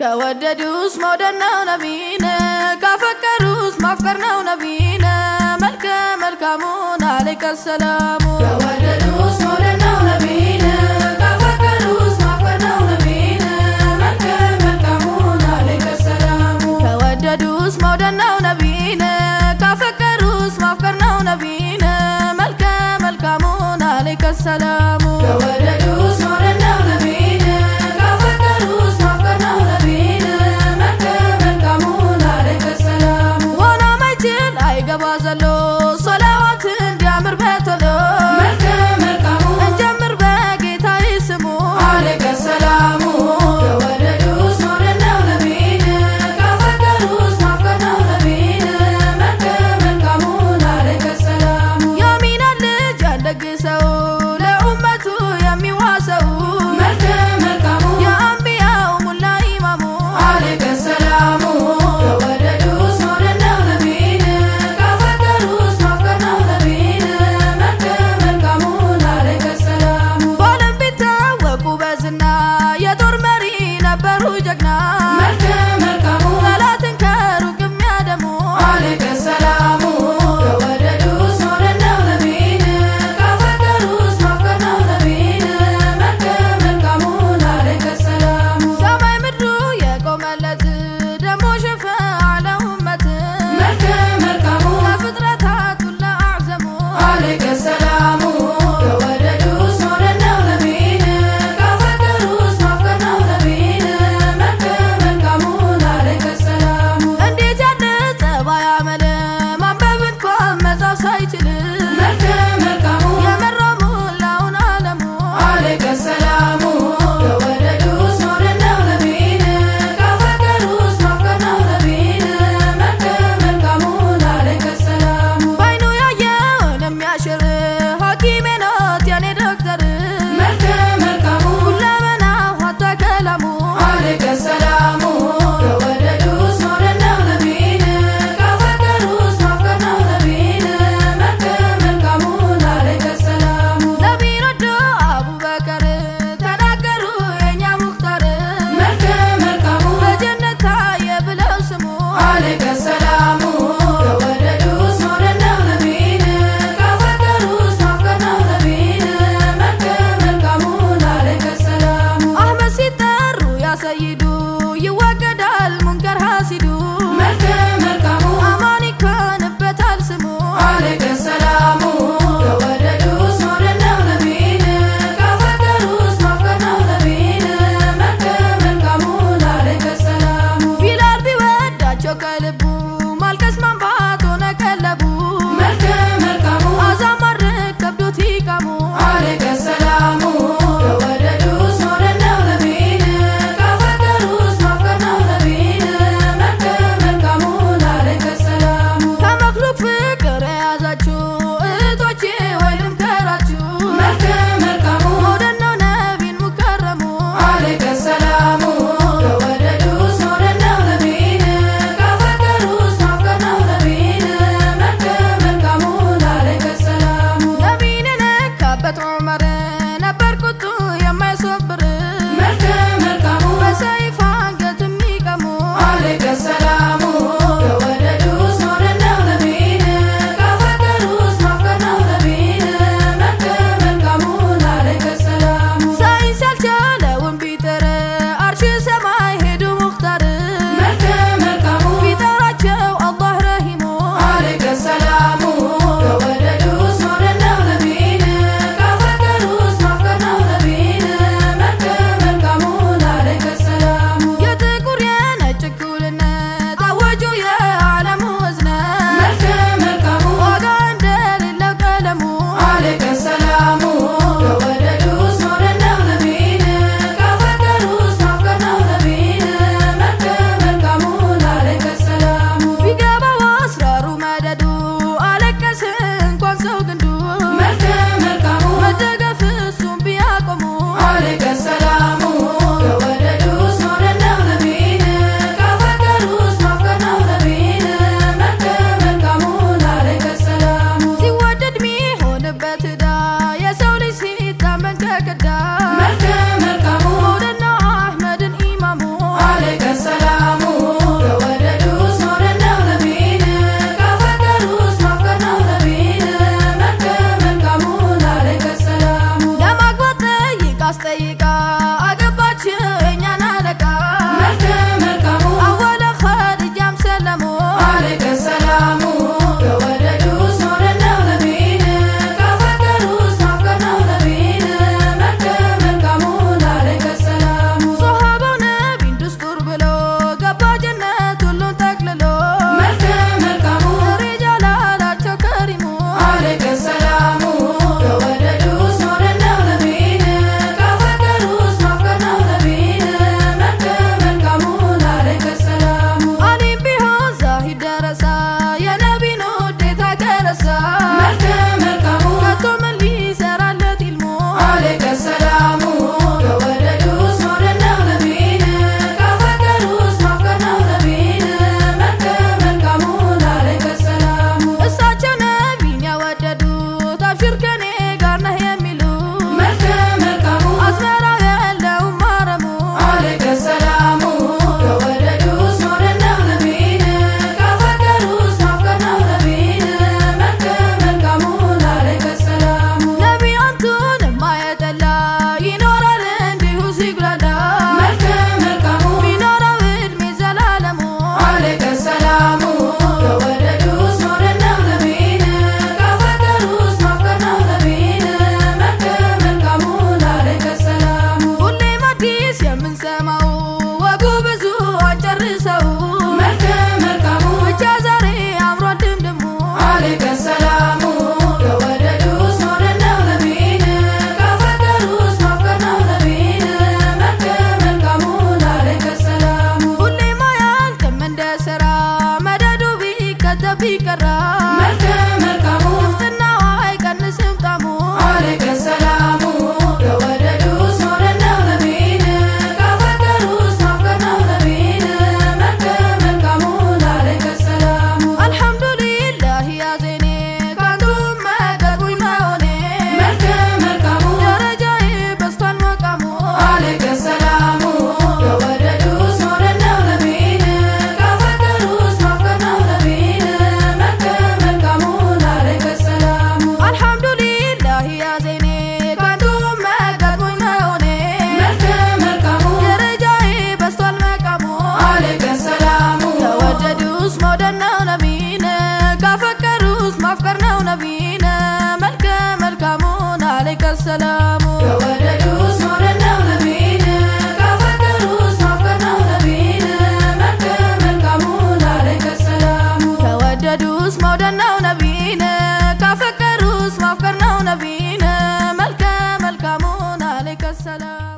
ከወደዱስ መውደድ ነው ነቢን፣ ካፈቀሩስ ማፍቀር ነው ነቢን፣ መልከ መልካሙን አለይከ ሰላሙ። ከወደዱስ መውደድ ነው ነቢን፣ ካፈቀሩስ ማፍቀር ነው ነቢን፣ መልከ መልካሙን አለይከ ሰላሙ። ከወደዱስ መውደድ ነው ነቢን፣ ካፈቀሩስ ማፍቀር ነው ነቢን፣ መልከ መልካሙን አለይከ ሰላሙ። ከወደዱስ መውደድ ነው ነቢን፣ ካፈቀሩስ ማፍቀር ነው ነቢን፣ መልከ መልካሙን አለይከ ሰላሙ። ዋና ማይችል አይገባ ዘሎ፣ ሶላዋት እንዲያምር በቶሎ፣ መልከ መልካሙ እንጀምር በጌታዬ ስሙ አለይከ ሰላሙ። ከወደዱስ መውደድ ነው ነቢን፣ ካፈቀሩስ ማፍቀር ነው ነቢን፣ መልከ መልካሙን አለይከ ሰላሙ። የአሚና ልጅ ያደግ ሰው፣ ለኡመቱ የሚዋሰው፣ መልከ መልካሙ የአንቢያው ሙላ ኢማሙ አለይከ ሰላሙ። ከወደዱስ መውደድ ነው ነቢን፣ ካፈቀሩስ ማፍቀር ነው ነቢን፣ መልከ መልካሙን አለይከ ሰላሙ። በዓለም ቢታወቁ በዝና የጦር መሪ ነበሩ ጀግና፣ መልከ መልካሙ ጠላትን ከሩቅ የሚያደሙ አለይከ ሰላሙ። ከወደዱስ መውደድ ነው ነቢን፣ ካፈቀሩስ ማፍቀር ነው ነቢን፣ መልከ መልካሙን አለይከ ሰላሙ። ሰማይ ምድሩ የቆመለት ደሞ ሸፈዓ ለኡመት፣ መልከ መልካሙ ከፍጥረታት ሁሉ አዕዘሙ አለይከ ሰላሙ። ከወደዱስ መውደድ ነው ነቢን፣ ካፈቀሩስ ማፍቀር ነው ነቢን፣ መልከ መልካሙን አለይከ ሰላሙ። እንዴት ያለ ጠባይ አመለ፣ ማንበብ እንኳን መጻፍ ሳይችል፣ መልከ መልካሙ የመራው ሙላውን ዓለሙ አለይከ ሰላሙ። ከወደዱስ መውደድ ነው ነቢን፣ ካፈቀሩስ ማፍቀር ነው ነቢን፣ መልከ መልካሙን አለይከ ሰላሙ። ባይኑ ያየውን የሚያሽር ሐኪሜ ኖት የኔ ዶክተር፣ መልከ መልካሙ ሁለመናው ሀታ ከላሙ አለይከ ሰላሙ። ከወደዱስ መውደድ ነው ነቢን፣ ካፈቀሩስ ማፍቀር ነው ነቢን፣ መልከ መልካሙን አለይከ ሰላሙ። ነቢን ወዶ አቡበከር ተናገሩ የኛ ሙክታር፣ መልከ መልካሙ በጀነት ታየ ብለው ስሙ አለይከ ሰላሙ። ከወደዱስ መውደድ ነው ነቢን፣ ካፈቀሩስ ማፍቀር ነው ነቢን፣ መልከ መልካሙን አለይከ ሰላሙ። አህመድ ሲጠሩ ያ ሰይዱ ይወገዳል ሙንከር ሐሲዱ፣ መልከ መልካሙ አማን ይኮንበታል ስሙ አለይከ ሰላሙ። ከወደዱስ መውደድ ነው ነቢን፣ ካፈቀሩስ ማፍቀር ነው ነቢን፣ መልከ መልካሙን አለይከ ሰላሙ። ቢላል ቢወዳቸው ከልቡ ማልቀስ ማንባት ሆነ ቀለቡ፣ መልከ መልካሙ አዛ ማድረግ ከብዶት ይቃሙ አለይከ ሰላሙ። ከወደዱስ መውደድ ነው ነቢን፣ ካፈቀሩስ ማፍቀር ነው ነቢን፣ መልከ መልካሙን አለይከ ሰላሙ። ከመክሉቅ ፍቅር የያዛችሁ እህቶቼ ወይ ልምከራችሁ፣ መልከ መልካሙ መውደድ ነው ነቢን ሙከረሙ አለይከ ሰላሙ። ከወደዱስ መውደድ ነው ነቢን፣ ካፈቀሩስ ማፍቀር ነው ነቢን፣ መልከ መልካሙን አለይከ ሰላሙ። ነቢን የነካበት ዑመር ነበር ቁጡ የማይሶብር፣ መልከ መልካሙ በሰይፍ አንገት የሚቀሙ አለይከ ሰላሙ። ከወደዱስ መውደድ ነው ነቢን፣ ካፈቀሩስ ማፍቀር ነው ነቢን፣ መልከ መልካሙን አለይከ ሰላሙ። ሳይንስ ያልቻለውን ቢጥር አርሽ ሰማይ ሄዱ ሙክታር፣ መልከ መልካሙ ቢጠራቸው አላህ ረሂሙ አለይከ ሰላሙ። ከወደዱስ መውደድ ነው ነቢን፣ ካፈቀሩስ ማፍቀር ነው ነቢን፣ መልከ መልካሙን አለይከ ሰላሙ። የጥቁር የነጭ እኩልነት አወጁ የዓለሙ እዝነት፣ መልከ መልካሙ ዋጋ እንደሌለው ቀለሙ አለይከ ሰላሙ። ከወደዱስ መውደድ ነው ነቢን፣ ካፈቀሩስ ማፍቀር ነው ነቢን፣ መልከ መልካሙን አለይከ ሰላሙ። ቢገባው አስራሩ መደዱ አለቀስ እንኳን ሰው ግንዱ፣ መልከ መልካሙ መደገፍ እሱን ቢያቆሙ አለይከ ሰላሙ። ከወደዱስ መውደድ ነው ነቢን፣ ካፈቀሩስ ማፍቀር ነው ነቢን፣ መልከ መልካሙን አለይከ ሰላሙ። ሲወደድ ሚሆንበት ዕዳ የሰው ልጅ ሲታመን ከከዳ፣ መልከ መልካሙ መውደድ ነው አሕመድን ኢማሙ አለይከ ዓለይከ ሰላሙ። ከወደዱስ መውደድ ነው ነቢን፣ ካፈቀሩስ ማፍቀር ነው ነቢን፣ መልከ መልካሙን ዓለይከ ሰላሙ። አሊም ቢሆን ዛሂድ ደረሳ፣ የነቢን ውዴታ ከረሳ፣ መልከ መልካሙ፣ ከቶ ምን ሊሰራለት ኢልሙ? ዓለይከ ሰላሙ። ከወደዱስ መውደድ ነው ነቢን፣ ካፈቀሩስ ማፍቀር ነው ነቢን፣ መልከ መልካሙን ዓለይከ ሰላሙ። እሳቸው ነቢን ያወደዱት፣ አብሽር ከኔ ጋር ነህ የሚሉት፣ መልከ መልካሙ፣ አዝመራው የለውም አረሙ፣ ዓለይከ ሰላሙ። ከወደዱስ መውደድ ነው ነቢን፣ ካፈቀሩስ ማፍቀር ነው ነቢን፣ መልከ መልካሙን ዓለይከ ሰላሙ። ነቢ አንቱን የማይጠላ ይኖራል እንዲሁ ሲጉላላ፣ መልከ መልካሙ፣ ቢኖረው ዕድሜ ዘላለሙ፣ ዓለይከ ሰላሙ። ከወደዱስ መውደድ ነው ነቢን፣ ካፈቀሩስ ማፍቀር ነው ነቢን፣ መልከ መልካሙን ዓለይከ ሰላሙ። ሁሌም አዲስ የምንሰማው ወጉ ብዙ አንጨርሰው፣ መልከ መልካሙ፣ ብቻ ዛሬ አምሯል ድምድሙ፣ ዓለይከ ሰላሙ። ከወደዱስ መውደድ ነው ነቢን፣ ካፈቀሩስ ማፍቀር ነው ነቢን፣ መልከ መልካሙን ዓለይከ ሰላሙ። ሁሌም አያልቅም እንደ ስራ፣ መደዱ ቢከተብ ቢቀራ፣ መልከ መልካሙ፣ ጥፍጥናው አይቀንስም ጣሙ፣ ዓለይከ ሰላሙ። ከወደዱስ መውደድ ነው ነቢን፣ ካፈቀሩስ ማፍቀር ነው ነቢን፣ መልከ መልካሙን ዓለይከ ሰላሙ። አልሐምዱሊላህ ያ ዜኔ፣ ካንቱም መገጥሞኝ መሆኔ፣ መልከ መልካሙ፣ ደረጃዬ በዝቷል መቃሙ፣ ዓለይከ ሰላሙ። ከወደዱስ መውደድ ነው ነቢን፣ ካፈቀሩስ ማፍቀር ነው ነቢን፣ መልከ መልካሙን ዓለይከ ሰላሙ። አልሐምዱሊላህ ያ ዜኔ፣ ካንቱም መገጥሞኝ መሆኔ፣ መልከ መልካሙ፣ ደረጃዬ በዝቷል መቃሙ፣ ዓለይከ ሰላሙ። ከወደዱስ መውደድ ነው ነቢን፣ ካፈቀሩስ ማፍቀር ነው ነቢን፣ መልከ መልካሙን ዓለይከ ሰላሙ። ከወደዱስ መውደድ ነው ነቢን፣ ካፈቀሩስ ማፍቀር ነው ነቢን፣ መልከ መልካሙን ዓለይከ ሰላሙ። ከወደዱስ መውደድ ነው ነቢን፣ ካፈቀሩስ ማፍቀር ነው ነቢን፣ መልከ መልካሙን ዓለይከ ሰላሙ።